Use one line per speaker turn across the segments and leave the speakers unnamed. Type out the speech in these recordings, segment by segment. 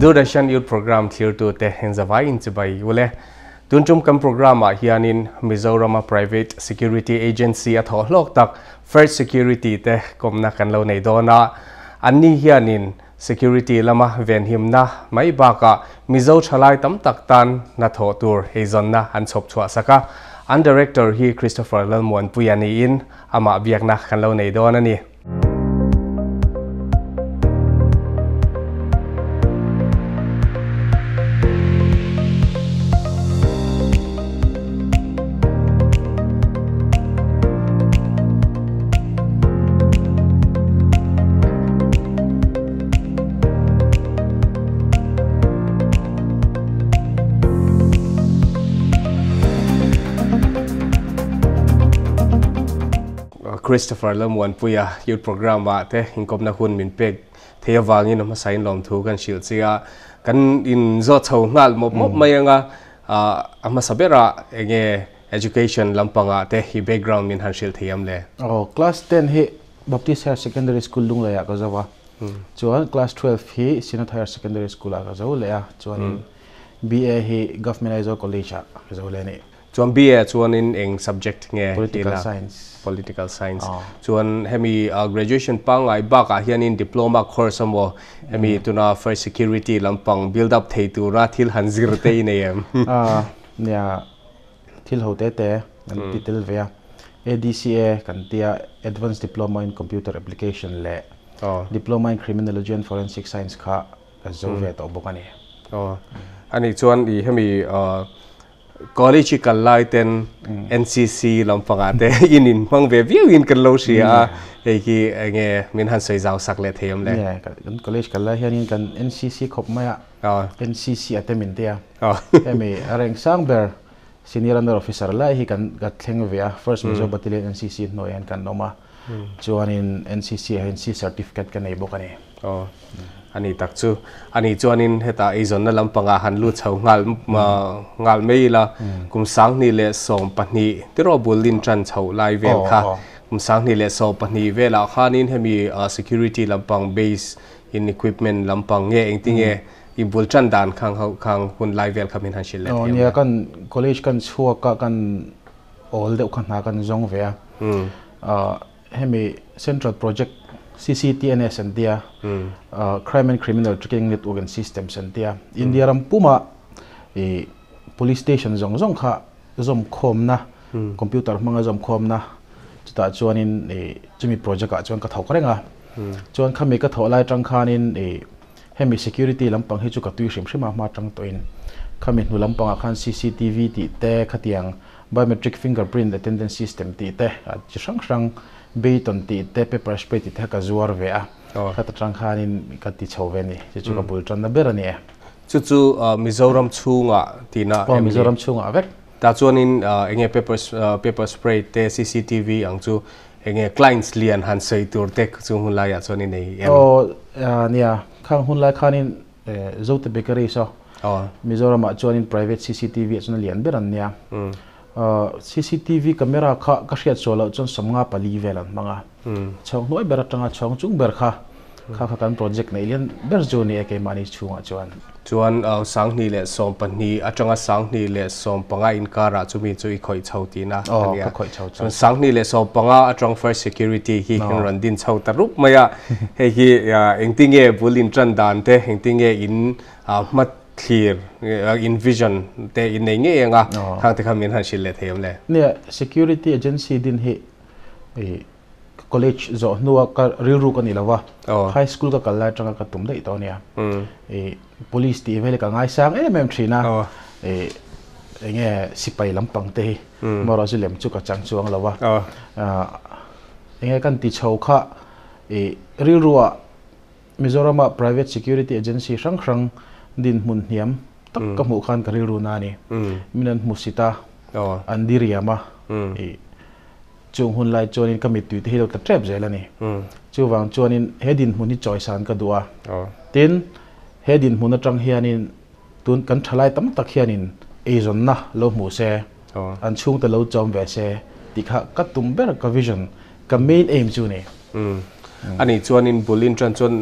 Doordarshan Youth Program thlirtute engzavai in chibai ule. Tun tum kan program ah hianin Mizorama Private Security Agency a thawh hlawk tak First Security te kawmna kan lo nei dawn a. Anni hianin Security lama venhimna mai bakah Mizo thalai tam tak tan hnathawh tur eizawnna an chhawp chhuah sak a. An Director hi Christopher Lalmuanpuia niin amah biakna kan lo nei dawn a ni. Christopher Lalmuanpuia Youth Programme ah te inkawpna hun min pek thei avangin a hmasain lawmthu kan hrilh chi a, kan inzawt chho nghal mawp mawp mai anga a hmasa berah enge Education lampangah te hi background min han hrilh thei am le?
Aw, class ten hi Baptist Higher Secondary School Lunglei ah ka zo a, chuan class 12 hi Synod Higher Secondary School ah ka zo leh a, chuanin BA hi Government Aizawl College ah ka zo leh a ni.
Chuan BA ah chuanin eng subject nge?
Political Science.
Political Science. Chuan hemi graduation pangngai bakah hianin diploma course emaw hemi tuna First Security lampang build up thei tura thil han zir te i nei em?
Nia. Thil ho te te an ti tel ve a, ADCA kan tia Advanced Diploma in Computer Application leh Diploma in Criminology and Forensic Science kha ka zo ve tawh bawk a ni.
Aw, ani chuan i hemi college i kal lai ten NCC lampangah te in in hmang ve viau in kan lo hria a, hei hi enge min han sawi zau sak leh thei awm le?
Nia, kan college kal lai hianin kan NCC khawp mai a. NCC a te min tia. Hemi a reng sang ber Senior Under Officer lai hi kan ka thleng ve a, First Mizo Battalion NCC hnuaiah hian kan awm a, chuanin NCC ah hian C Certificate ka nei bawk a ni.
Aw, a ni tak chu. A nih chuanin hetah eizawnna lampangah han lut chho nghal nghal mai ila, kum 2012 tiraw bul in tan chhoh lai vel kha, kum 2012 velah khanin hemi security lampang base In equipment lampang nge engtinge i bul tan dan khang ho khang hun lai vel kha min han hrilh leh
thei ang. Nia kan college kan chhuak a kan awl deuh kha hna kan zawng ve a hemi central project CCTNS an tia crime and criminal tracking network and systems an tia India ram puma i police station zawng zawng kha zawm khawmna computer hmanga zawm khawmna chutah chuanin i chumi project ah chuan ka thawk reng a chuan khami ka thawh lai atang khanin i hemi security lampang hi chu ka tui hrim hrim a hma atang tawhin khami hnu lampangah khan CCTV tih te khatiang biometric fingerprint attendance system tih te chi hrang hrang baton tih te pepper spray tih te kha ka zuar ve a khata tang khanin ka ti chho ve a ni chu chu ka bul tanna ber a ni e.
Chu chu Mizoram chhungah tihna em ni?
Aw Mizoram chhungah vek.
Tah chuanin enge pepper pepper spray te CCTV ang chu enge clients lian han sawi tur te chu hun laiah chuan i nei em?
Aw nia, khang hun lai khanin Zote Bakery saw Mizoramah chuanin private CCTV ah chuan a lian ber an nia. CCTV camera kha ka hriat sual loh chuan 54 vel an hmang a. Chhawng hnuai ber atanga chhawng chung ber kha kha kha kan project neih lian ber chu ni e keimahni chhungah chuan.
Chuan 2012 atanga 2015 inkarah chumi chu i khawih chho tihna a nia.
Ka khawih chho
chuan. 2015 atang First Security hi kan rawn din chho ta rup mai a. Hei hi engtinge bul intan dan te, engtinge in hma thlir, in vision te in nei ngei anga khang te kha min han hrilh leh thei awm le?
Nia, Security Agency din hi College zawh hnua ka rilru ka ni lo va, high school ka kal lai atanga ka tum daih tawh a nia. Police tih vel hi ka ngaisang em em thin a, enge sipai lampang te hi amaherawh chu lem chu ka chang chuang lo va. Enge kan ti chho kha rilruah Mizorama private security agency hrang hrang dinhmun hniam tak ka hmuh khan ka rilru na a ni. Min an hmu sit a, an diriam a, chung hun lai chuanin ka mittui te hi lo tla tep zel a ni. Chuvang chuanin he dinhmun hi chawisan ka duh a. Tin, he dinhmun atang hianin tun kan thalai tam tak hianin eizawnna lo hmu se, an chhungte lo chawm ve se tih kha ka tum ber, ka vision, ka main aim chu a ni.
Ani chuanin bul in tan chuan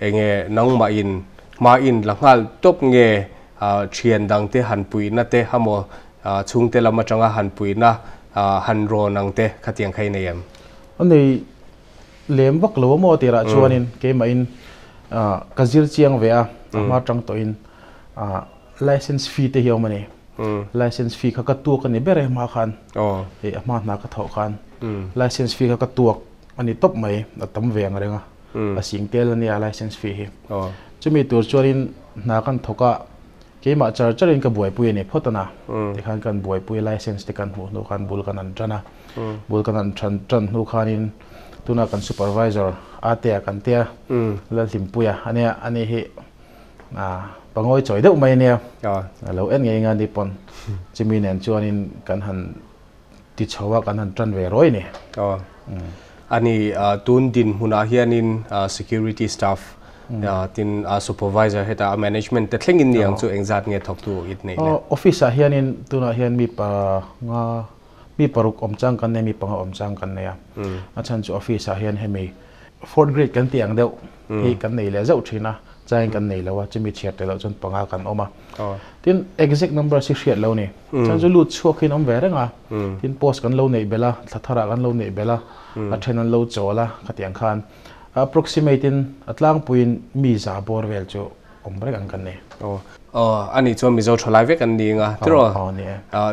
enge nangmahin Ma in la ngal top nge thian dang te han pui na te hamo chung te lama tanga han pui na han ro nang te khatiang khai nei em
ani lem vak lo mo tira chuanin ke ma in ka zir chiang ve a ma tang to in license fee te hiam ani license fee kha ka tuak ani bere ma khan e ma na ka tho khan license fee kha ka tuak ani top mai a tam ve ang renga a sing tel ani a license fee hi chumi tur chuanin na kan thoka ke ma char charin ka buai pui ani photana te khan kan buai pui license te kan hmu no khan bul kan an tana bul kan an than tan nu khanin tuna kan supervisor atea kan tea la hlimpuia ania ani hi a pangoi choi deuh mai ania lo en nge nga ni pon chimi nen chuanin kan han ti chhowa kan han tan ve roi ni
ani tun din huna hianin security staff tin supervisor heta management te thlengin niang chu engzat nge thok tu it nei le
office a hianin tuna hian mi pa nga mi paruk omchang kan ne mi panga omchang kan ne a chan chu office a hian hemi fourth grade kan tiang deuh hi kan nei le zau thina chain kan nei lawa chumi chiat te lo chon panga kan oma tin exact number si hriat lo ni chan chu lut chuak hin om ve renga tin post kan lo nei bela thathara kan lo nei bela a then an lo chola khatiang khan approximate in atlang puin mi za bor vel chu ombre kan kan nei
ani chuan mizo thalai vek an ni nga tro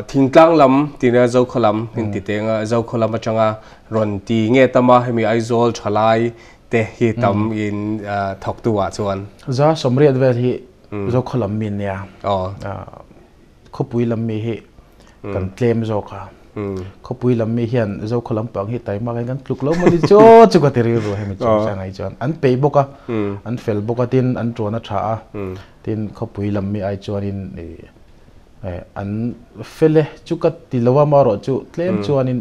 thingtlang lam tina zo kholam tin ti te nga zo kholam atanga ron ti nge tama hemi Aizawl thalai te hi tam in thok tuwa chuan
za somriat vel hi zo kholam min nia khopui lam mi hi kan tlem zo kha khopui lam mi hian zo kholam pang hi taima kan tluk lo mani cho chu ka tiri ro hemi chu sangai chuan an pe boka an fel boka tin an trona tha a tin khopui lam mi ai chuan in an fele chu ka tilowa ma ro chu tlem chuan in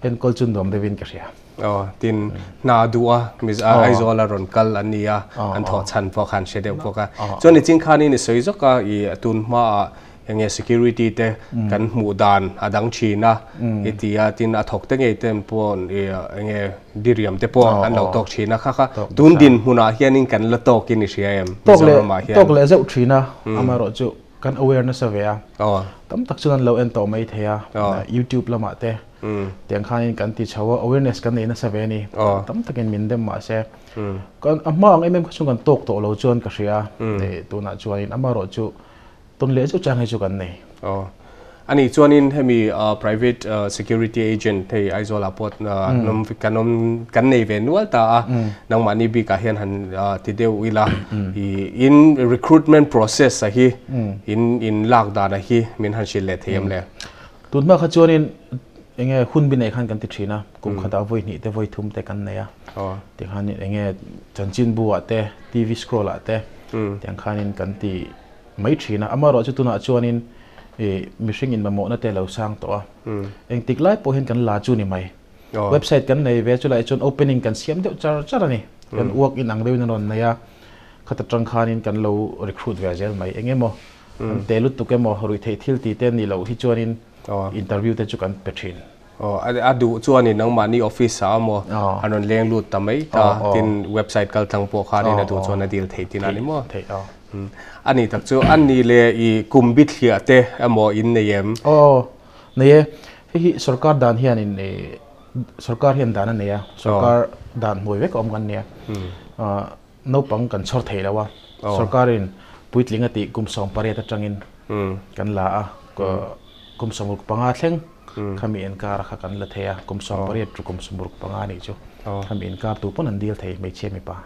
en kol chun dom devin ka ria
tin na duwa mis Aizawl ron kal ania an tho chan pho khan she deuh phoka chuan ni ching khani ni soi zoka i tun ma enge security te kan hmu dan adang thina itia tin a thok te ngei tem pon enge diriam te pon an lo tok thina kha kha tun din hmuna hianin kan la tok in hria em
tok le zeu thina amaro chu kan awareness ave a tam tak chuan lo en to mai theia YouTube lama te tiang khanin kan ti chawa awareness kan nei na save ni tam takin min dem ma se kan amma ang em em kha chung kan tok to lo chuan ka hria tuna chuanin amaro chu ton le chu chang he chu kan nei
ani chuanin hemi private security agent hei Aizawl apot nom kanom kan nei ve nual ta a nang mani bi ka hian han ti deuh ila in recruitment process a hi in lak dan a hi min han shil le theim le
tun ma kha chuanin enge hun bi nei khan kan ti thina kum khata voi ni te voi thum te kan nei a ti khan enge chanchin bu a te TV scroll a te tiang khanin kan ti mai thina amaro chu tuna chuanin mishing in mamo na te lo sang to a eng tik lai po hen kan la chu ni mai website kan nei ve chu lai chon opening kan siam deuh char char ani kan work in ang deuh ron nei a khata tang khanin kan lo recruit ve zel mai engemo an te lut tukemo rui thei thil ti te ni lo hi chuanin interview te chu kan pe thin
a du chuanin nang mani office a mo anon leng lut tamai ta tin website kal tang po khanin a du chuan a deal thei tin ani mo
thei
ani tak chu ani le i kumbi thlia te amo in nei em
nei hi sarkar dan hian in sarkar hian dan ani a sarkar dan hmui vek om kan nia no pang kan chor thei lawa sarkarin puitlinga ti kum som pariat atangin kan la a kum somruk panga thleng khami en kar kha kan la theia kum som pariat tu kum somruk panga ni chu khami en kar tu pon an deal thei mai che mi pa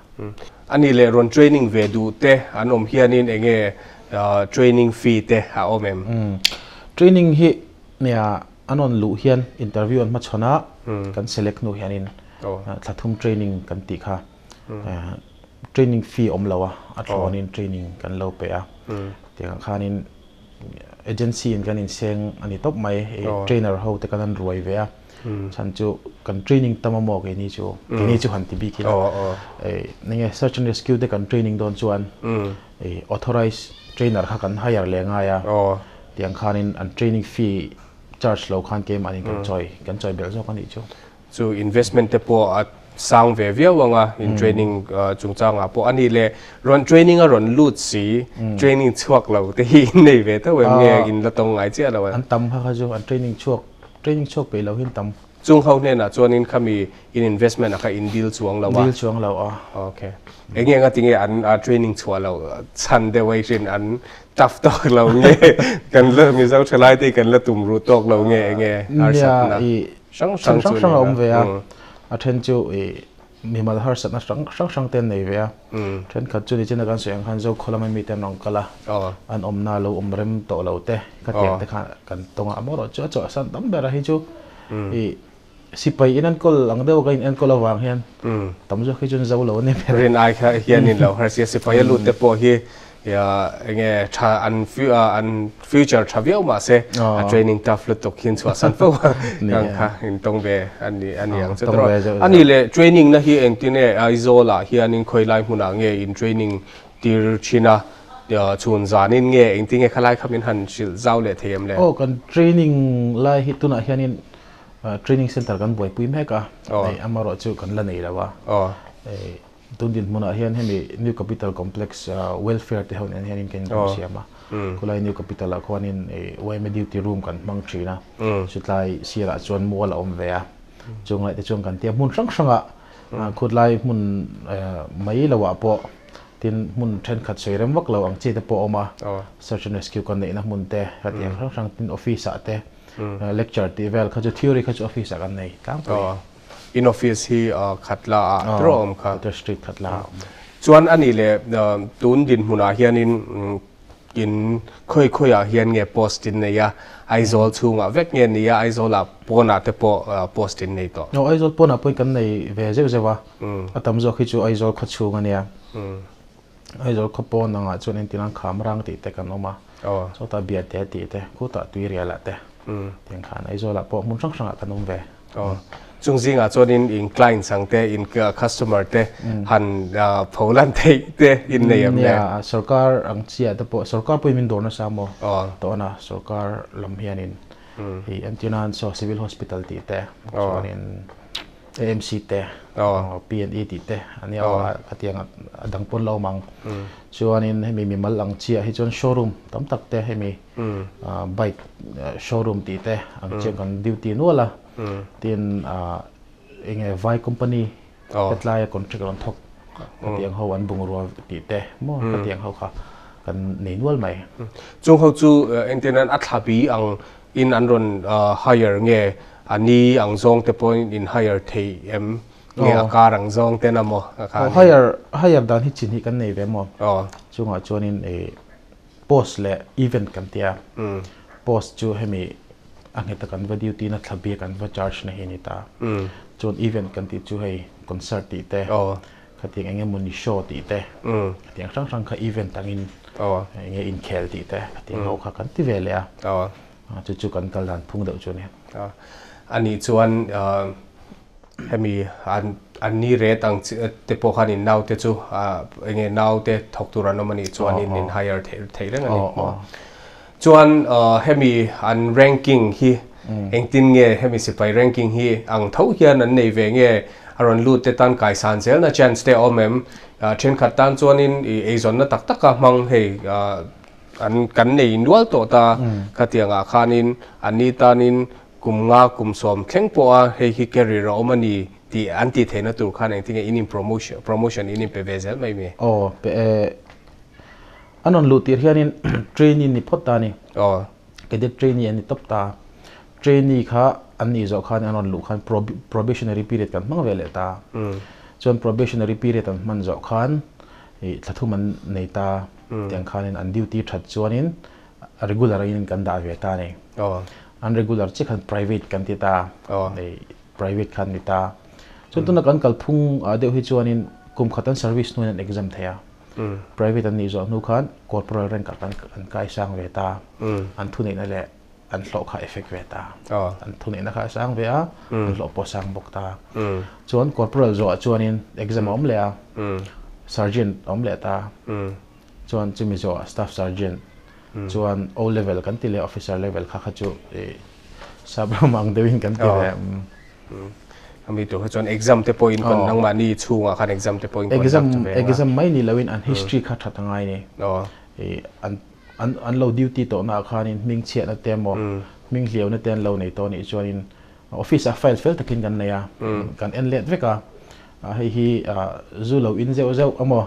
ani le ron training ve du te an om hianin enge training fee te a om em
training hi nia anon lu hian interview an ma chona kan select nu hianin thlathum training kan ti kha training fee om lawa a thlonin training kan lo pe a tiang khanin agency in kan in seng ani top mai trainer ho te kan an ruai ve a chan chu kan training tamamo ke ni chu han ti bi ki ninge search and rescue te kan training don chuan authorized trainer kha kan hire le nga ya tiang khanin an training fee charge lo khan ke manin kan choi bel zo kan ni chu
chu investment te po Sang ve viau anga in training chungchangah pawh a ni le rawn training a rawn lut si training chhuak lo te hi in nei ve tho em nge in la tawng ngai chiah lo
an tam kha kha chu an training chhuak training chhuak peih lo hi an tam.
Chung ho hnenah chuanin khami in investment a kha in deal chuang lo a.
Deal chuang lo a.
Ok. Eng nge ngatinge an training chhuah lo chhan deuh a i hrin an tough tawk lo nge kan la Mizo thalai te hi kan la tum ruh tawk lo nge eng nge harsatna.
Nia i
Hrang hrang
chu hrang a awm ve a, a then chu i mimal harsatna hrang hrang hrang te an nei ve a, thenkhat chu nichina kan sawi ang khan Zokhaw lama mite an rawn kal a, an awmna lo awm rem tawh lo te khatiang te khan kan tawng a, amaherawh chu a chawhsan tam ber a hi chu i sipai in enkawl ang deuh a ka in enkawl avang hian tam zawk hi chuan zo lo a ni ber.
Rin ai kha hianin lo harsia sipai a lut te pawh hi Enge tha an an future tha viau mah se a training tough lutuk hian chhuahsan fo a ang kha in tawng ve a ni a ni ang chu tawh a ni le training na hi engtin nge Aizawl ah hianin khawi lai hmunah nge in training tir thin a chhun zanin nge engtin nge khalai kha min han hrilh zau leh thei em le?
Aw kan training lai hi tunah hianin training center kan buaipui mek a amaherawh chu kan la nei lo a. Tun dinhmunah hian hemi New Capital Complex Welfare te ho nen hianin kan inram siam a, khulai New Capital ah khuanin yma duty room kan hmang thin a, chutlai sirah chuan mual a awm ve a, chung laih te chuan kan tia hmun hrang hrangah khutlai hmun mai lo ah pawh tin hmun thenkhat sawi rem vak lo ang chi te pawh a awm a, search and rescue kan neihna hmun te hetiang hrang hrang tin office ah te lecture tih vel kha chu theory kha chu office ah kan nei tlangpui.
In office hi Khatla ah trawh awm kha.
Water Street Khatla ah awm.
Chuan a nih leh tun dinhmunah hianin in khawi khawiah hian nge post in nei a, Aizawl chhungah vek nge ni a, Aizawlah pawnah te pawh post in nei tawh?
Aw, Aizawl pawnah pawhin kan nei ve zeuh zeuh a, a tam zawk hi chu Aizawl khaw chhung a nia. Aizawl khaw pawn angah chuan entirang kham rang tih te kan awm a, chawtah biate tih te, khutah tuirialah te tiang khan Aizawlah pawh hmun hrang hrangah kan awm ve.
Chung zingah chuanin in clients ang te, in customer te han pho lan theih te in nei em le?
Nia, sorkar ang chiah te pawh, sorkar pawhin min dawr nasa maw? Tawna sorkar lam hianin hei entirnan saw civil hospital tih te, chuanin AMC te, P&E tih te a nia aw, khatiang a dang pawn la awm ang. Chuanin hemi mimal ang chiah hi chuan showroom tam tak te hemi bike showroom tih te ang chiang kan duty nual a, tin enge vai company hetlaia contract rawn thawk khatiang ho an bungrua tih te maw khatiang ho kha kan nei nual mai.
Chung ho chu engtin an a thla bi ang in an rawn hire nge a ni ang zawng te pawhin in hire thei em nge a kar ang zawng ten a maw a kha.
Hire hire dan hi chin hi kan nei ve maw chungah chuanin Post leh event kan tia. Post chu hemi a ngheta kan va duty na thla biak an va charge na hi a ni ta. Chuan event kan tih chu hei concert tih te, khatiang eng emawni show tih te, khatiang hrang hrang kha event angin eng nge inkhel tih te khatiang ho kha kan ti ve leh a. Chu chu kan kal dan phung deuh chu a ni.
A nih chuan Hemi an an ni ret ang chi te pawh khan in naute chu enge naute thawk tur an awm a nih chuan in in hire theih theih reng a ni maw. Chuan hemi an ranking hi engtin nge hemi sipai ranking hi ang tho hian an nei ve nge a rawn lut te tan kaisan zelna chance te a awm em? Thenkhat tan chuanin i eizawnna tak taka hmang hei an kan nei nual tawh ta khatiangah khanin an ni tanin Kum nga kum sawm thleng pawha hei hi career a awm a ni tih an tih theihna tur khan engtin nge in in promotion promotion in in pe ve zel mai mi?
Aw pe e. An rawn luh tir hianin trainee ni phawt ta a ni.
Aw.
Cadet trainee an ni tawp ta. Trainee kha an nih zawh khan an rawn luh khan probationary period kan hmang ve leh ta. Chuan probationary period an hman zawh khan ih thla thum an nei ta. Tiang khanin an duty that chuanin regular in kan dah ve ta a ni. An regular chiah khan private kan ti ta a, private khan ni ta. Chuan tuna kan kalphung ah deuh hi chuanin kum khat an service hnuin an exam thei a. Private an nih zawh hnu khan corporal rank ah kan an kai sang ve ta. An thuneihna leh an hlawh kha effect ve ta. An thuneihna kha a sang ve a, an hlawh pawh a sang bawk ta. Chuan corporal zawhah chuanin exam a awm leh a, sergeant a awm leh ta. Chuan chumi zawhah staff sergeant chuan O level kan ti leh officer level kha kha chu sap ram ang deuhin kan ti leh.
Ami tur kha chuan exam te pawhin kan nangmahni chhungah khan exam te pawhin
exam exam mai ni loin an history kha tha tangai ni. An an an lo duty tawh na khanin hming chhiatna te emaw hming hliauna te an lo nei tawh anih chuanin office ah file fel takin kan nei a, kan en let vek a. Hei hi zu lo in zeuh zeuh emaw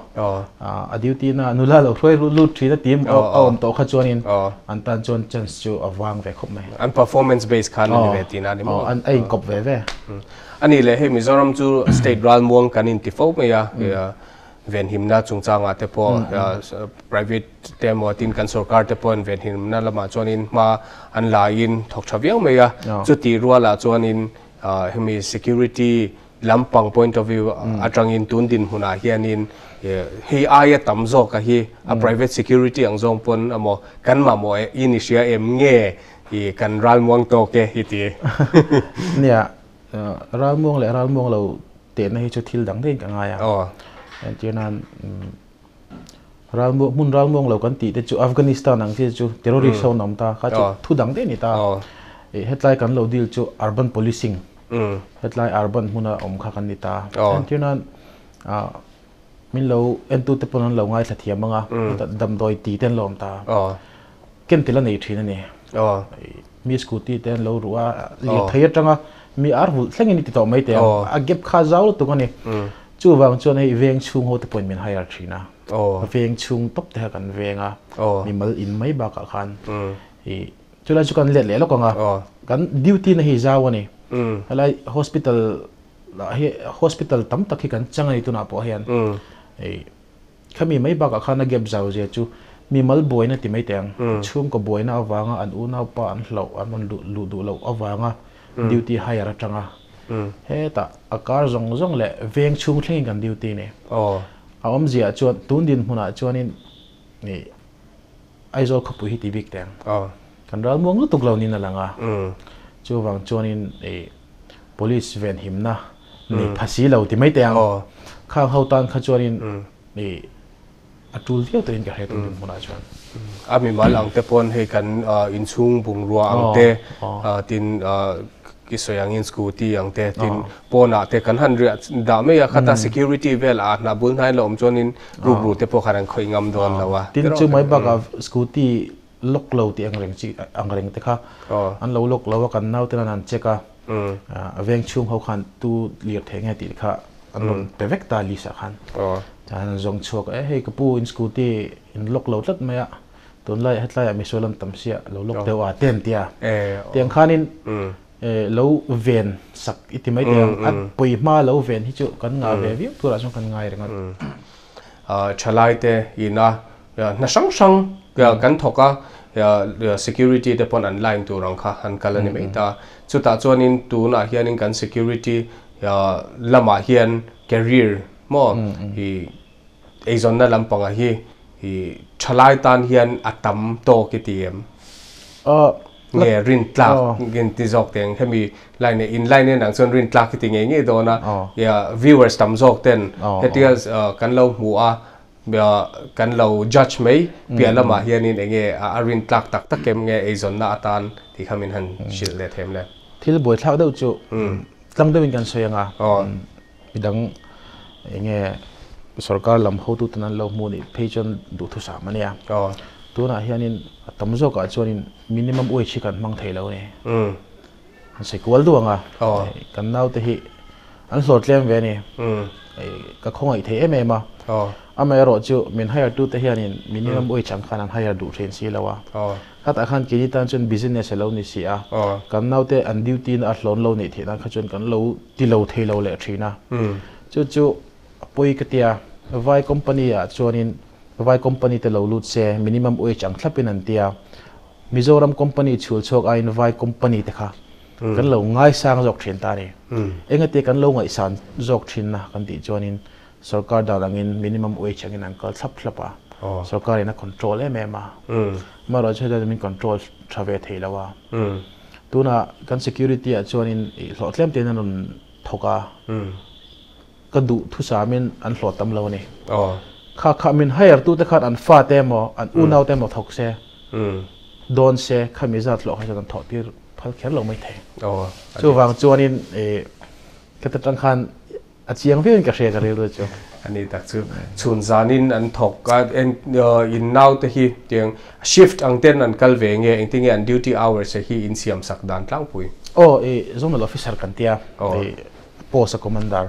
a duty na nula lo hruai lut thin a tih a awm tawh kha chuanin an tan chuan chance chu a vang ve khawp mai.
An performance base khan a ni ve tihna a ni maw?
An a inkawp ve ve.
A nih leh hei Mizoram chu state ralmuang kan inti fo mai a, venhimna chungchangah te pawh private te emaw tin kan sorkar te pawhin venhimna lamah chuanin hma an la in thawk tha viau mai a, chutih rualah chuanin hemi security lampang point of view atangin tun dinhmunah hianin hei aia tam zawk a hi a private security ang zawng pawn emaw kan mamawh in i hria em nge i kan ralmuang tawk e i ti.
Nia, ralmuang leh ralmuang lo tehna hi chu thil dang daihin ka ngai a. Entir nan ralmuang hmun ralmuang lo kan tih te chu Afghanistan ang chi chu terrorist ho an awm ta kha chu thu dang daih a ni ta. Hetlai kan lo deal chu urban policing hetlai urban hmuna awm kha kan ni ta. Entir nan min lo entute pawn an lo ngaithla thiam ang a damdawi ti te an lo awm ta. Ken tel a nei thin a ni. Mi scooty te an lo ruh a, lirthei atanga mi ar vulh thlengin i ti tawh mai teh ang. A gap kha zau lutuk a ni. Chuvang chuan hei veng chhung ho te pawhin min hire thin a. Veng chhung tawp te kha kan veng a, mimal in mai bakah khan. Chulai chu kan let leh lawk ang a, kan duty na hi zau a ni. Helai hospital hi hospital tam tak hi kan chang a ni tunah pawh hian. Khami mai bakah khan a gap zau zia chu mi mal buaina ti mai teh ang. Chhungkaw buaina avanga an unaupa an hlauh an rawn luh duh loh avanga duty hire atanga hetah a kar zawng zawng leh veng chhung thlengin kan duty ni. A awmziaah chuan tun dinhmunah chuanin Aizawl khawpui hi ti bik teh ang. Kan ral muang lutuk lo niin a lang a. Chuvang chuanin police venhimna nei pha si lo ti mai teh ang. Khang ho tan kha chuanin a tul viau tawhin ka hre tun ding hmunah chuan.
A mimal ang te pawn hei kan inchhung bungrua ang te tin i sawi angin scooty ang te tin pawnah te kan han riah dah mai a khata security vel a hna bul hnai la awm chuanin rukru te pawh khan an khawih ngam dawn lo a.
Tin chu mai bakah scooty lock lo tih ang reng chi ang reng te kha an lo lock lo a kan naute an han check a a veng chhung ho khan tu lir thei nge tih kha an rawn pe vek ta list ah khan chuan an zawng chhuak a hei ka pu in scooty in lock lo tlat mai a tunlai hetlai ah misual an tam sia lo lock deuh a te an ti a tiang khanin lo ven sak i ti mai thei ang a pawi hma lo ven hi chu kan ngah ve viau turah chuan kan ngai reng
a. Thalai te ina hna hrang hrang kan thawk a security te pawn an line tur ang kha an kal a ni mai ta. Chutah chuanin tunah hianin kan security lamah hian career maw i eizawnna lampangah hi i thalai tan hian a tam tawk i ti em? Nge rin tlak in ti zawk teng hemi line in line en ang chuan rin tlak hi ti ngei ngei dawn a viewers tam zawk ten hetia kan lo hmu a kan lo judge mai piah lamah hianin enge a rin tlak tak tak em nge eizawnna atan tih kha min han hrilh leh them le.
Thil buaithlak deuh chu tlang deuhin kan sawi ang a midang enge sorkar lam hotuten an lo hmuh nih phei chuan duhthusam a nia. Tunah hianin a tam zawkah chuanin minimum wage hi kan hmang thei lo a ni. An sawi kual duh ang a, kan naute hi an hlawh tlem ve a ni. Ka khawngaih thei em em a. Amaherawh chu min hire tute hianin minimum wage ang khan an hire duh thin si lo a. Khatah khan keini tan chuan business a lo ni si a, kan naute an duty na a hlawn lo nih theih nan kha chuan kan lo ti lo thei lo leh thin a. Chu chu a pawi ka tia, vai company ah chuanin vai company te lo lut se minimum wage ang thlapin an tia, Mizoram company chhul chhuak aiin vai company te kha kan lo ngaisang zawk thin ta a ni. Engati kan lo ngaihsan zawk thin na kan tih chuanin Sorkar dan angin minimum wage angin an kal thlap thlap a, sorkar in a control em em a. Amaherawh chu hetiang min control tha ve thei lo a. Tunah kan security ah chuanin hlawh tlem tein an rawn thawk a, ka duh thusamin an hlawh tam lo a ni. Kha kha min hire tute khan an fate emaw an unau te emaw thawk se, dawn se khami zat hlawh kha chuan an thawh tir phal kher lo mai thei. Chuvang chuanin. Ka ta tang khan a chiang viau in ka hria ka rilru chu.
Ani tak chu chhun zanin an thawk a en in nau te hi tiang shift ang ten an kal ve nge engtinge an duty hours te hi in siam sak dan tlangpui.
Aw i zonal officer kan tia i post a commander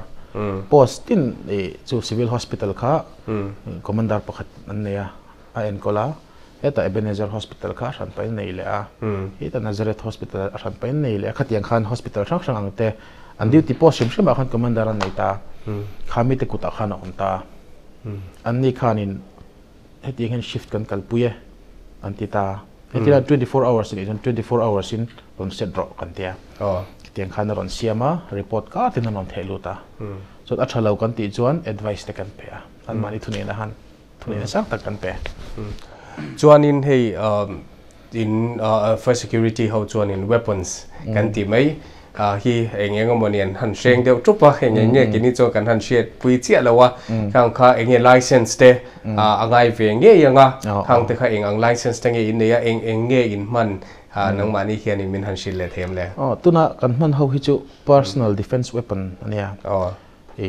post tin i chu civil hospital kha commander pakhat an nei a a enkawl a heta Ebenezer hospital kha a hran pahin nei leh a heta Nazareth hospital a hran pahin nei leh a khatiang khan hospital hrang hrang ang te an duty post hrim hrim ah khan commander an nei ta kha mite kutah khan a awm ta an ni khanin hetiang hian shift kan kalpui e an ti ta hetilai 24 hours in chuan 24 hours in rawn set rawh kan tia hetiang khan a rawn siam a report kar tin an rawn theh lut a chuan a tha lo kan tih chuan advice te kan pe a an mahni thuneihna khan thuneihna sang tak kan pe.
Chuanin hei in first security ho chuanin weapons kan ti mai hi eng eng emaw ni an han hreng deuh tup a eng eng nge kini chuan kan han hriat pui chiah lo a khang kha eng nge license te a ngai ve ngei anga khang te kha eng ang license te nge in nei a eng eng nge in hman nangmahni hianin min han hrilh leh them le.
Aw tuna kan hman ho hi chu personal defense weapon ania i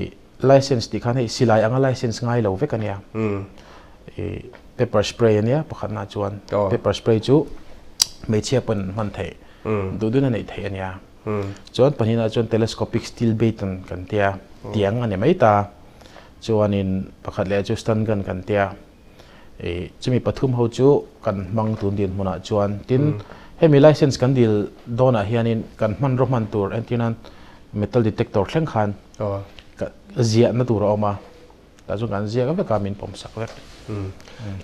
license tih khan hei silai anga license ngai lo vek ania i pepper spray ania pakhatna chuan pepper spray chu hmeichhia pawn an hman theih duh duhin a neih theih ania chuan pahnihna chuan telescopic steel baton kan tia tiang a ni mai ta chuanin pakhat leh chu stun gun kan tia i chumi pathum ho chu kan hmang tun din hmunah chuan tin hemi license kan dil dawnah hianin kan hmanraw hman tur entirnan metal detector thleng khan ziahna tur a awm a tah chuan kan ziak vek a min pawm sak vek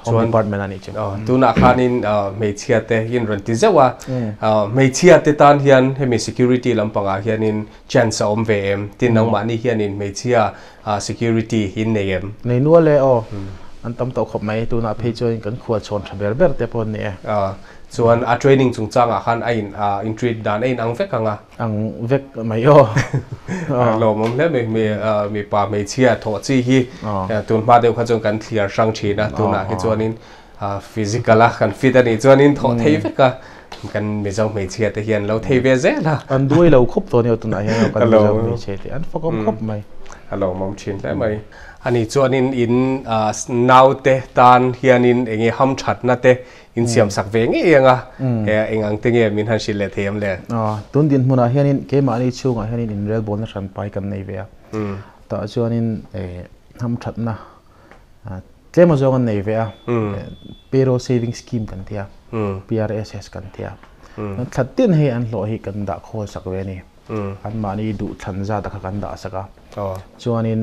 home department a nih chu.
Tunah khanin hmeichhia te in rawn ti zeuh a hmeichhia te tan hian hemi security lampangah hianin chance a awm ve em tin nangmahni hianin hmeichhia security in nei em.
Nei nual e aw an tam tawh khawp mai tunah phei chuan kan khual chhawn tha ber ber te pawh an ni e.
Chuan a training chungchangah khan a in in treat dan a in ang vek ang a.
Ang vek mai aw.
Lawmawm hle mai mi mipa hmeichhia thawh chi hi tun hma deuh kha chuan kan thliar hrang thin a tunah hi chuanin physical a kan fit a nih chuanin thawh thei vek a kan Mizo hmeichhia te hian lo thei ve zel a.
An duai lo khawp tawh ania tunah hian kan Mizo hmeichhia te an fakawm khawp mai.
A lawmawm thin hle mai. Ani chuanin in naute tan hianin enge hamthatna te in siam sak ve ngei anga eng ang te nge min han hrilh leh thei em le.
Tun dinhmunah hianin keimahni chhungah hianin inrelbawlna hran pai kan nei ve a tah chuanin hamthatna tlem azawng an nei ve a payroll saving scheme kan tia PRSS kan tia thla tin hei an hlawh hi kan dah khawl sak ve a ni an mahni duh thlan zat a kha kan dah sak a chuanin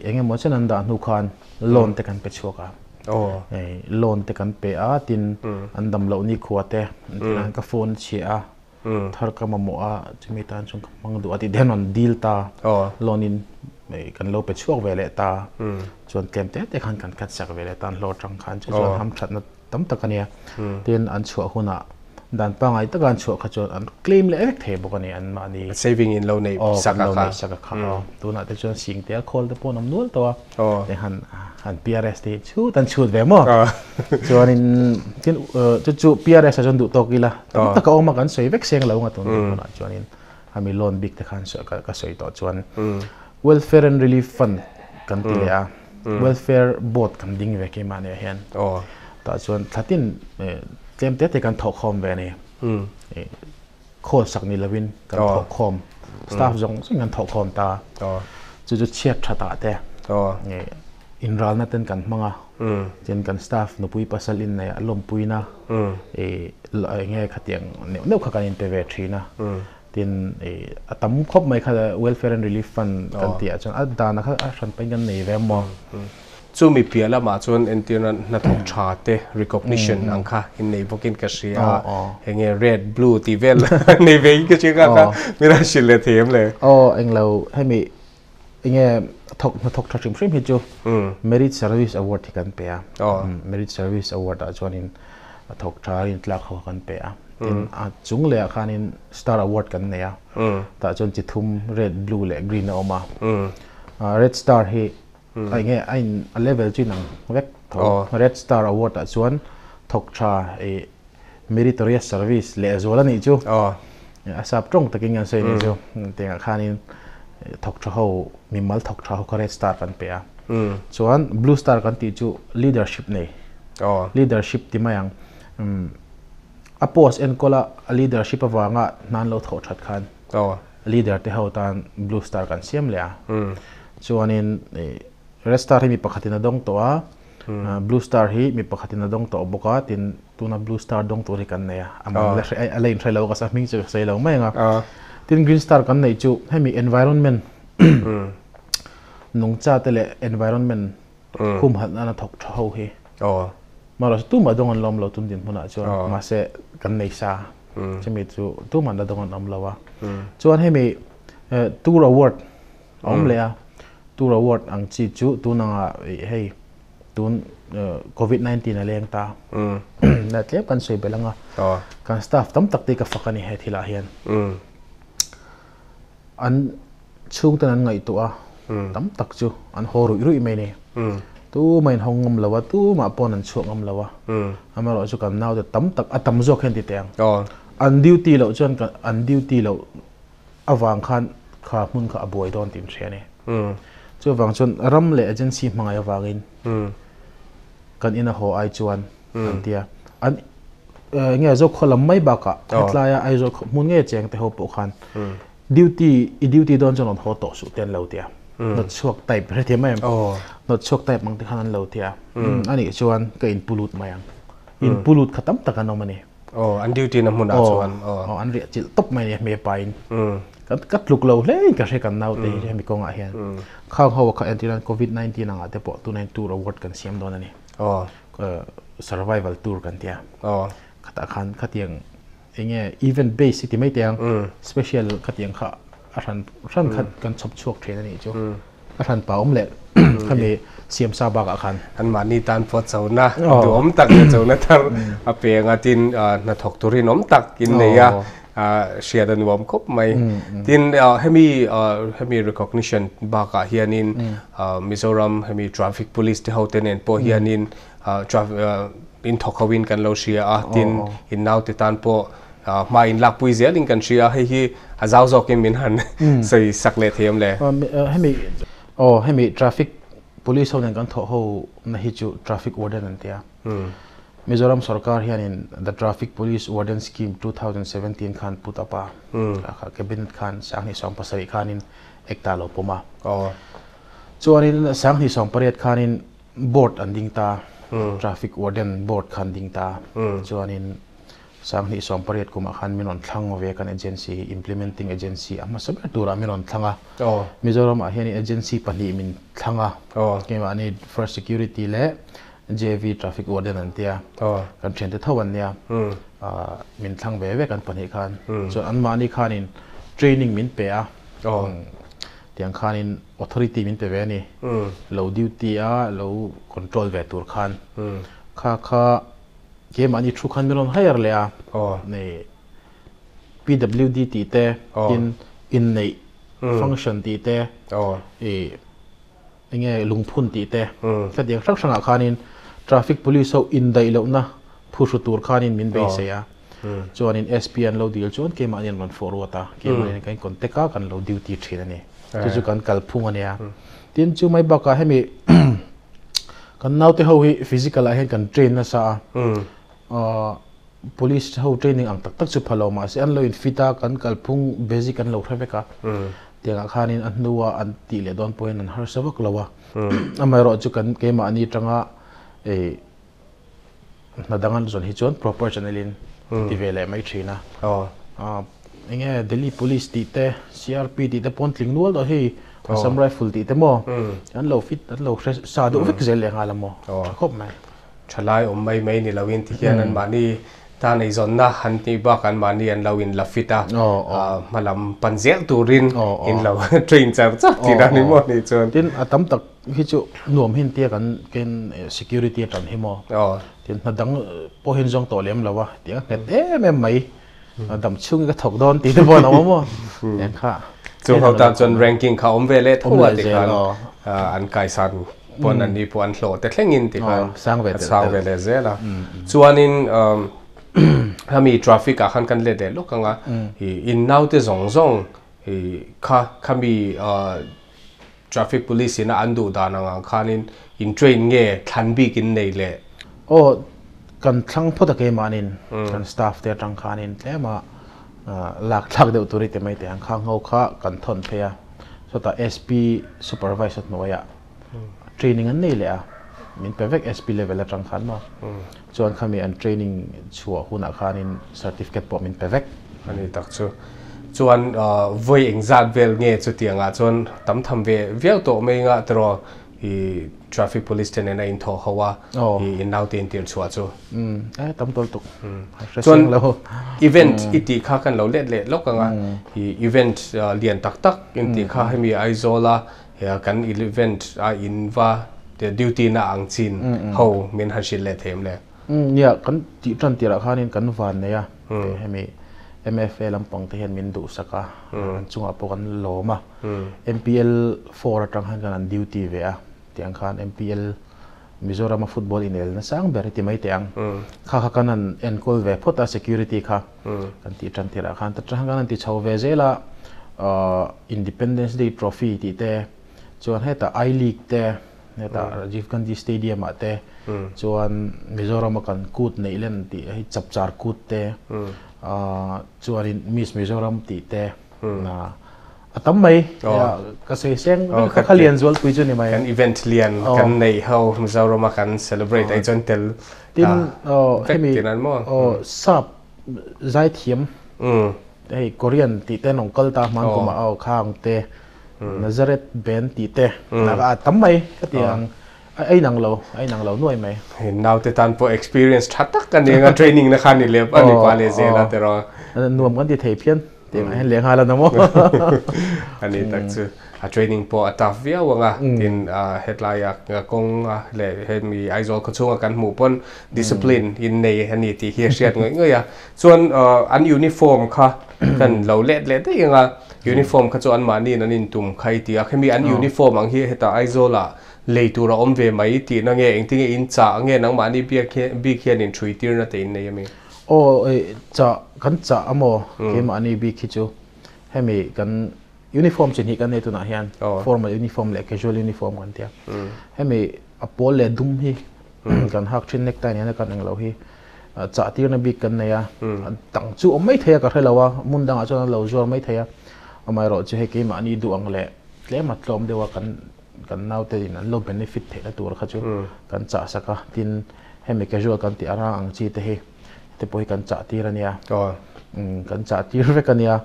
engemaw chen an dah hnu khan loan te kan pe chhuak a loan te kan pe a tin an dam loh ni khua te ka phone chhia a thar ka mamawh a chumi tan chuan ka hmang duh a tih te hian rawn deal ta loan in kan lo pe chhuak ve leh ta chuan tlem te te khan kan cut sak ve leh ta an hlawh atang khan chu chuan hamthatna tam tak a nia tin an chhuah hunah dan pangai taka an chhuah kha chuan an claim leh vek thei bawk a ni an mahni
saving in lo nei sak a kha
sak a kha tunah te chuan sing te a khawl te pawh an awm nual tawh a te han han PRS te hi chhut an chhut ve maw chuanin tin chu chu PRS ah chuan duh tawk ila tam tak a awm a kan sawi vek seng lo nga tun hunah chuanin ami loan bik te khan ka sawi tawh chuan welfare and relief fund kan ti leh a welfare board kan ding ve keimah nia hian tah chuan thlatin tlem te te kan thawh khawm ve a ni khawl sak ni lovin kan thawh khawm staff zawng zawng kan thawh khawm ta chu chu chhiat tha tah te inralna ten kan hmang a tin kan staff nupui pasal in nei a lawmpuina enge khatiang neuh neuh kha kan in pe ve thin a tin a tam khawp mai kha welfare and relief fund kan tih ah chuan a dan kha a hran pahin kan nei ve maw.
Chumi piah lamah chuan entirna hnathawk tha te recognition ang kha in nei bawkin ka hria a enge red blue tih vel nei ve in ka hria kha kha min rawn hrilh leh thei em le.
Aw englo hemi enge thawk hnathawk tha hrim hrim hi chu merit service award hi kan pe a merit service award ah chuanin a thawk tha in tlak ho kan pe a tin a chung leh ah khanin star award kan nei a tah chuan chi thum red blue leh green a awm a red star hi a enge a in a level chu inang vek tho red star award ah chuan thawk tha ih meritorious service leh zual a nih chu a sap tawng takin kan sawi a nih chu tiangah khanin. Thok tha ho mimal thok tha ho kha red star kan pe a. Chuan blue star kan tih chu leadership nei. Leadership ti mai ang. A post enkawla a leadership avanga hnan lo thawh that khan leader te ho tan blue star kan siam leh a. Chuanin red star hi mi pakhatin a dawng tawh a, blue star hi mi pakhatin a dawng tawh bawk a, tin tuna blue star dawng tur hi kan nei a. Amah la hre a la inhre lo ka sa hming chu ka sawi lo mai ang a. Tin green star kan neih chu hemi environment nungcha te leh environment humhalh nana thawk tha ho hi. Marawh chu tumah dawng an la awm lo tun dinhmunah chuan mahse kan nei sa chumi chu tumah la dawng an awm lo a. Chuan hemi tour award a awm leh a, tour award ang chi chu tun anga hei tun covid 19 a leng ta na tlem kan sawi belh anga kan staff tam tak te ka fak a ni he thilah hian. An chhungten an ngaihtuah a, tam tak chu an haw ruih ruih mai a ni. Tumah in haw ngam lo a, tumah pawn an chhuak ngam lo a. Amaherawh chu kan naute tam tak, a tam zawk hian ti teh ang. An duty loh chuan an duty loh avang khan kha hmun kha a buai dawn tih an hria a ni. Chuvang chuan ram leh agency hmangaih avangin kan ina haw ai chuan an ti a. An nge Zokhua lam mai bakah hetlaia Aizawl hmun nge cheng te ho pawh khan duty i duty dawn chuan rawn haw tawh suh te an lo ti a. Nawt chhuak type hrethiam em? Nawt chhuak type ang te khan an lo ti a. Anih chuan ka inpu lut mai ang. Inpu lut kha tam tak an awm a ni.
Aw, an duty na hmunah chuan.
Aw, an riah chilh tawp mai a ni a hmepa in. Ka tluk lo hle in ka hre kan naute hi hemi kawngah hian. Khang ho kha entir nan covid 19 angah te pawh tunah hian tour award kan siam dawn a ni. Survival tour kan tia. Khatah khan khatiang enge event base i ti mai teh ang special khatiang kha a hran hran khat kan chhawp chhuak thin a nih chu. A hran pa awm leh khami siam sa bakah khan.
An mahni tan pawh chona duhawm tak leh chona thar a peng a, tin hnathawk turin awm tak in nei a, hriat a nuam khawp mai. Tin hemi hemi recognition bakah hianin Mizoram hemi traffic police te ho te nen pawh hianin in thawk hoin kan lo hria a, tin in naute tan pawh hma in lakpui zelin kan hria a, hei hi a zau zawkin min han sawi sak leh thei awm le?
Hemi aw hemi traffic police ho nen kan thawh ho na hi chu traffic warden an tia. Mizoram sorkar hianin the traffic police warden scheme 2017 khan put up a, kha cabinet khan sanghnih 17 khanin ekta lo pawm a. Chuanin sanghnih 18 khanin board an ding ta, traffic warden board khan ding ta. Chuanin Sanghnih 18 kumah khan min rawn thlang ve kan agency hi implementing agency a hmasa ber turah min rawn thlang a. Mizoramah hian agency pahnih min thlang a. Keimahni First Security leh JV Traffic Warden an tia. Kan thiante tho an nia. Min thlang ve ve kan pahnih khan. Chuan anmahni khanin training min pe a. Tiang khanin authority min pe ve a ni. Lo duty a lo control ve tur khan. Kha kha Keimahni thu khan min rawn hire leh a, nei PWD tih te, tin inneih function tih te, ih enge lungphun tih te, hetiang hrang hrangah khanin traffic police ho indaih lohna phuhru tur khanin min beisei a. Chuanin SP an lo dil chuan keimahni an rawn forward a, keimahni kan contact a, kan lo duty thin a ni. Chu chu kan kalphung a nia. Tin chu mai bakah hemi Kan naute ho hi physical ah hian kan train nasa a, police ho training ang tak tak chu pha lo mahse an lo in fit a, kan kalphung basic an lo hre vek a, tiangah khanin a hnua an tih leh dawn pawhin an harsa vak lo a, amaherawh chu kan keimahni atanga hna dang an zawn hi chuan proper channel in ti ve leh mai thin a, enge Delhi police tih te CRP tih te pawn tling nual tawh hei Assam rifle tih te maw an lo fit an lo hre sa deuh vek zel leh nghal a maw tha khawp mai.
Thalai awm mai mai ni loin ti hian an mahni tan eizawnna an tih bak an mahni an lo in la fit a, hmalam pan zel turin in lo train char char tih dan ni maw ni chuan.
Tin a tam tak hi chu nuam hin tia kan ken security atang hi maw tin hna dang pawh hian zawng tawh lem lo a tiang a nghet em em mai dam chhung ka thawk dawn tih te pawh an awm a maw eng kha.
Chung ho tan chuan ranking kha awm ve leh tho a ti khan an kaisan pawn an ni pawh an hlawh te thlengin ti khan sang ve leh zel a. Chuanin hemi traffic ah khan kan let leh lawk ang a in naute zawng zawng Kha khami traffic police ina an du dan anga khanin in train nge thlan bik in nei le?
O, kan thlang phota ke manin kan staff te atang khanin tlema lak thlak deuh turi te mai te ang khang ho kha kan thon pheya. So ta SP supervisor noya training an nei le a, min pevek SP level atang khan ma. Chuan khami an training chua huna khanin certificate pawh min pevek.
Ani tak chu. Chuan voi engzat vel nge chu tianga chuan tam tham ve viau to mai nga tro i traffic police te na in tho hawa i in nau te in tir chua chu?
Tam tol tuk.
Chuan event iti kha kan lo let le lok anga. I event lian tak tak in ti kha, hemi Aizola kan event a in va the duty na ang chin ho min han shil le them le?
Nia, kan ti tran tira khanin kan van ne ya, hemi MFA lampang te hian min du saka, an chunga pawh kan lawma. MPL 4 atang han kan an duty ve a. Tiang khan MPL Mizoram football inel na sang ber ti mai te ang kha kha kan an enkol ve phota security kha kan ti tran tira khan. Ta tang kan an ti chho ve zela, Independence Day Trophy ti te, chuan heta I League te, heta Rajiv Gandhi Stadium a te, chuan Mizoram kan kut nei len ti hei Chapchar Kut te, chuan in Miss Mizoram ti te na atam mai ka sei seng kha khalian zual pui chu ni mai.
Kan event lian kan nei ho Mizoram kan celebrate ai chon tel
tin hemi o sap zai thiam hei Korean ti te nong kal ta man kuma au khang te, Nazareth Ben ti te na tam mai ka tiang ai nang lo, ai nang lo nuai mai.
Nau te tan po experience thatak kan nga training na khan ni lep ani pa le zela te ro.
Nuam kan ti thei phian ti mai leng hala na mo.
Ani tak chu, a training po a tough viau anga. Tin headline a kong le he mi Aizawl ko chunga kan mu pon discipline in nei ani ti hi hriat ngoi ngoi a. Chuan an uniform kha kan lo let le te nga, uniform kha chu an mani nan in tum khai ti a. Khemi an uniform ang hi heta Aizawl a lei tur a awm ve mai ti na nge, engtinge in cha nge, nang mani biak bi khian in thui tir na te in nei ami?
O, cha kan cha amo ke mani bi khi chu. Hemi kan uniform chin hi kan nei tuna hian formal uniform le casual uniform kan tia. Hemi a pol le dum hi kan hak thin, necktie ni kan ang lo hi cha tir na bik kan nei a. Tang chu om mai theia ka hrelawa, mun danga chuan lo zuar mai theia. Amai ro chu he ke mani du ang le tle ma tlom dewa kan kan nau te in an lo benefit the na tur kha chu kan cha saka. Tin hemi casual kan ti ara ang chi te hi te pawh hi kan cha tir ania. Kan cha tir vek ania.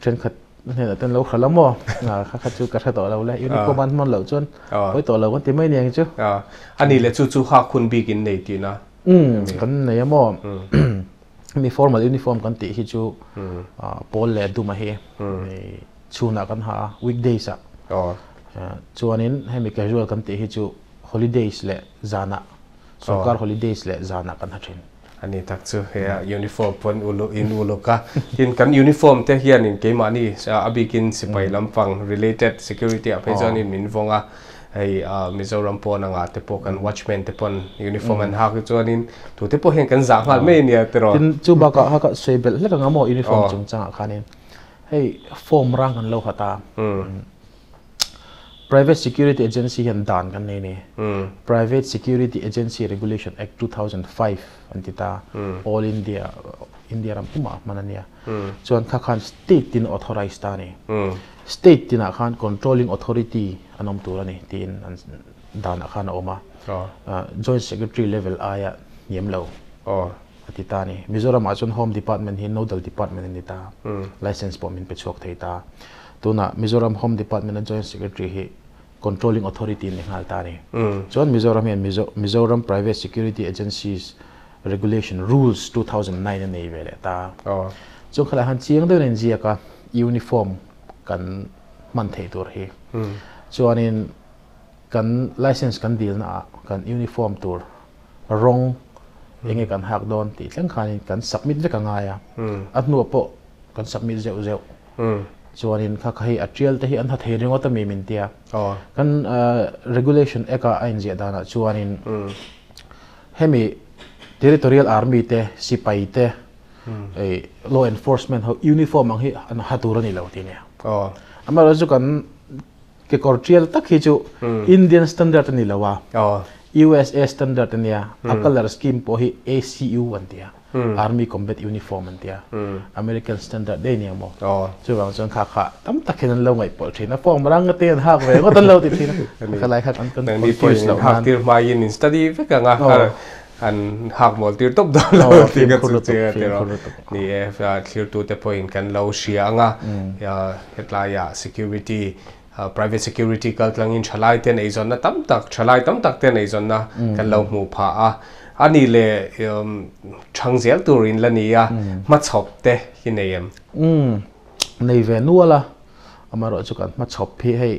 Then khat ne ten lo khala mo kha kha chu ka tha to lo le uniform an mon lo chuan poi to lo kan ti mai niang chu.
Ani le chu chu ha khun bi kin nei ti na?
Kan nei mo. Mi formal uniform kan ti hi chu pol le duma hi chuna kan ha weekdays a. Chuanin hemi casual kan ti hi chu holidays le zana, sarkar holidays le zana kan ha thin.
Ani tak chu, he uniform pon ulu in uluka. Tin kan uniform te hian in keimani abikin sipai lampang related security a phei chuan in min vonga. Hei Mizoram pon anga te pawh kan watchman te pon uniform an hak chuan in tu te pawh hian kan zah nghal mai nia tero.
Tin chu baka ha ka soibel hlek anga mo uniform chung changa khanin hei form rang kan lo khata. Private Security Agency hian dan kan nei ni, Private Security Agency Regulation Act 2005 an ti ta. All India, India ram puma manania. Chuan kha khan state tin authorized ta ni. State tina khan controlling authority anom tur ani tin an dan a khan a awm a. Joint secretary level aya niam lo ati ta ni. Mizoram ah chuan Home Department hi nodal department ani ta, license pawh min pe chhuak thei ta. Tuna Mizoram Home Department a joint secretary hi controlling authority ni nghal ta ni. Chuan Mizoram hian Mizoram Private Security Agencies Regulation Rules 2009 a nei ve leh ta. Chu khala han chiang deuh in ziaka uniform kan man thei tur hi. Chuanin kan license kan dil na kan uniform tur rong enge kan hak don ti thleng khanin kan submit vek anga ya. A hnu pawh kan submit zeuh zeuh. Chuanin kha kha hi a trial te hi an ha thei ringot ami min tia. Kan regulation eka a in zia dana chuanin hemi territorial army te, sipai te, law enforcement ho uniform ang hi an ha tur ani lo ti nia. Amah chu kan ke kor trial tak hi chu Indian standard ani lowa. USA standard ania. A color scheme pawh hi ACU an tia. Army Combat Uniform an tia. American standard dei ni amo. Chuwang chuan kha kha tam tak hian an lo ngai pawlh thin a form rang te an hak ve ngawt an lo ti thin a khalai kha an kan confuse lo
hak tir hma in in study vek anga an hak mol tir top dawn lo ti ka chu che te ro ni e thlir tu te pawhin kan lo hria anga hetlai ah security private security kal tlangin thalai ten eizawn na tam tak thalai tam tak ten eizawn na kan lo hmu pha a ani le thang zel turin la ni a ma chhop te hi nei em
nei ve nuala amaro chu kan ma chhop hi hei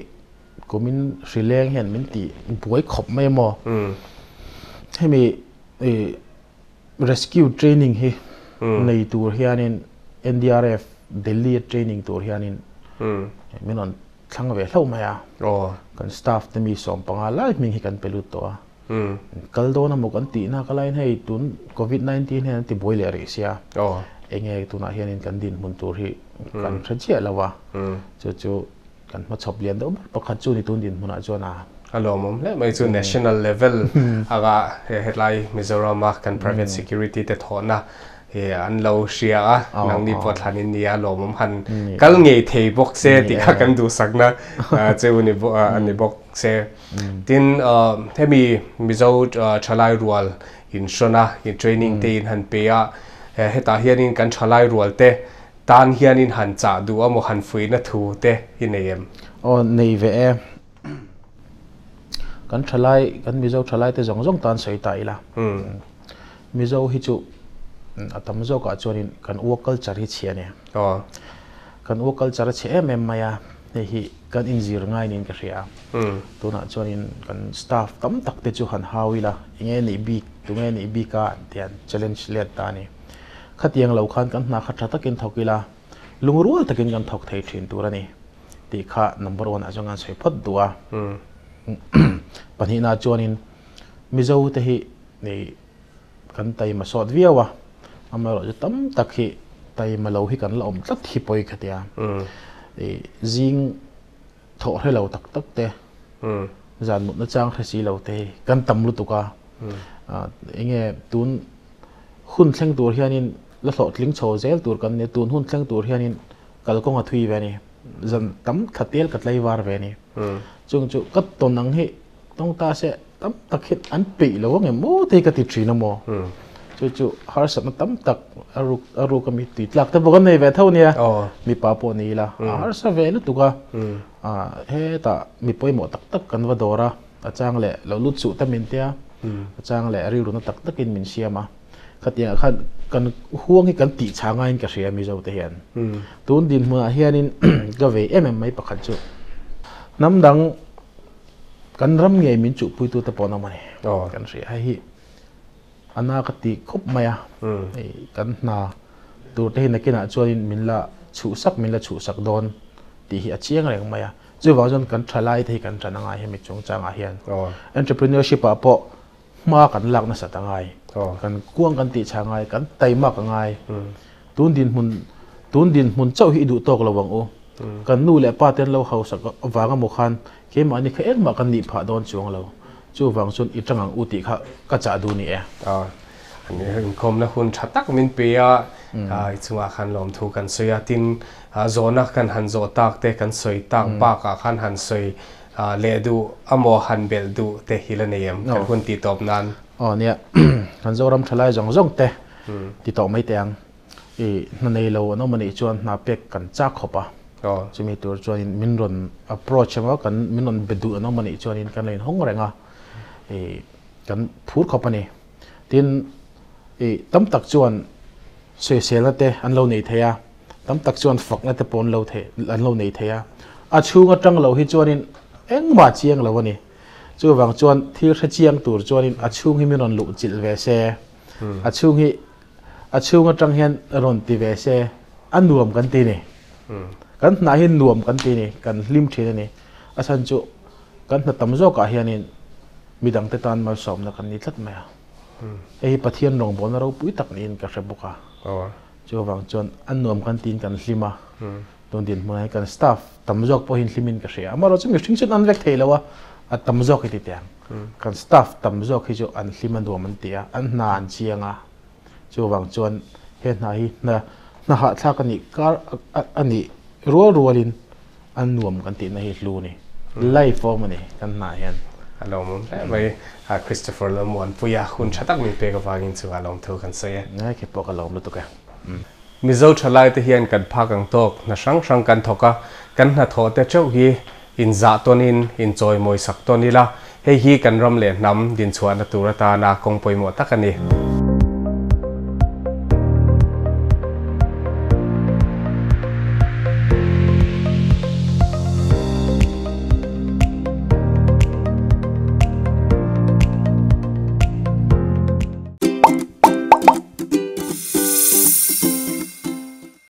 kumin hrileng hian min ti buai khop mai mo hemi rescue training hi nei tur hianin NDRF Delhi training tur hianin min on thlang ve hlo mai a kan staff te mi som panga lai ming hi kan pelut to a kal do na mo kan ti na kalain hei tun COVID-19 hian ti boi le ri sia enge tuna hianin kan din mun tur hi kan thachia lawa chu chu kan ma chop lian do pakhat chu ni tun din hmuna chuan a
alomom le mai chu national level aga headlai Mizoram kan private security te thona he an lo hria a nang ni po thanin nia lomom han kal ngei thei bok se ti kha kan du sakna cheu ni ani bok se tin hemi Mizo thalai rual in shona in training te in han pe a heta hianin kan thalai rual te tan hianin han cha du amo han fui na thu te hi nei em
o nei ve e kan thalai kan Mizo thalai te zong zong tan sei ta ila Mizo hi chu atam zo ka chuanin kan work culture hi chhia ne kan work culture che em em maya hei hi kan inzir ngai nin ka hria tuna chuanin kan staff tam tak te chu han hawila enge ni bik tunge ni bika tian challenge let ta ni khatiang lo khan kan hna kha tha takin thokila lungrual takin kan thok thei thin tur ani ti kha number 1 azongan sei phot duwa pahnih na chuanin Mizo te hi nei kan tai ma sot viawa amaro chu tam tak hi tai ma lo hi kan la om tlat hi poi khatia e jing tho hre lo tak tak te zan mut na chang hre si lo te kan tam lu tuka enge tun hun thleng tur hianin la hlo tling chho zel tur kan ne tun hun thleng tur hianin kalkong a thui ve ni zan tam khatel katlai war ve ni chung chu kat ton nang hi tong ta se tam tak hit an pe lo nge mo te ka ti thina mo chu chu har sat na tam tak aru aru ka mi ti tlak te bokan nei ve tho nia mi pa po ni la har sa ve lu tuka a he ta mi poi mo tak tak kan wa dora achang le lo lu chu ta min tia achang le ri ru na tak takin min siama khatia khan kan huang hi kan ti changa in ka hria mi zo te hian tun din hma hianin ka ve em em mai pakhat chu nam dang kan ram nge min chu pui tu te pona mani kan hria hi ana ka ti khop maya ei kan na tur te nakina chuan min la chu sak min la chu sak don ti hi a chiang reng maya chu wa jon kan thalai thei kan thananga hi mi chung changa hian entrepreneurship a po ma kan lak na satangai kan kuang kan ti changai kan taima ka ngai tun din mun chau hi du tok lawang o kan nu le pa ten lo hausa wanga mo khan ke ma ni kha ek ma kan ni pha don chuang lo chu wang chun i tangang u ti kha ka cha du ni e
ani heng khom na hun thatak min pe a i chunga khan lom thu kan soya tin zona kan han zo tak te kan soi tak ba ka khan han soi le du amo han bel du te hilaneyem kan hun ti top nan
nia kan zoram thalai zong zong te ti to mai teng e na nei lo no mani chuan na pek kan chak khopa chumi tur chuan min ron approach ma kan min ron bedu no mani chuan in kan lein hong renga e kan phur khopani tin e tam tak chuan se sela te an lo nei theya tam tak chuan fak na te pon lo the an lo nei theya a chunga tang lo hi chuan in engma chiang lo ani chu wang chuan thil hre chiang tur chuan in a chung hi min ron lu chil ve se a chung hi a chunga tang hian ron ti ve se an nuam kan ti ni kan na hin nuam kan ti ni kan hlim thin ani a chan chu kan na tam zawk ah hianin midang te tan mal som na kan ni tlat mai a hei Pathian rong bawlna ro pui tak niin ka hre bawk a chu wang chuan an nuam kan tin kan hlima Tun dinhmunah hian kan staff tam zawk pawhin hlimin ka hria. Amaherawhchu mihring chuan an vek thei lo a, a tam zawk hi ti teh ang. Kan staff tam zawk hi chu an hlim a nuam an ti a, an hna an chiang a. Chuvang chuan he hna hi hna hna hahthlak a nih kar a nih rual rualin a nuam kan tihna hi hlu a ni. Life a awm a ni kan hna hian.
A lawmawm hle mai. Christopher Lalmuanpuia hun tha tak min pek avangin chu a lawmthu kan sawi e.
Ngai khi pawh ka lawm lutuk e.
Mizo thalai te hian kan phak ang tawk hna hrang hrang kan thawk a, kan hnathawh te chauh hi inzah tawnin inchawimawi sak tawn ila, hei hi kan ram leh hnam dinchhuahna tur atana kawng pawimawh tak a ni.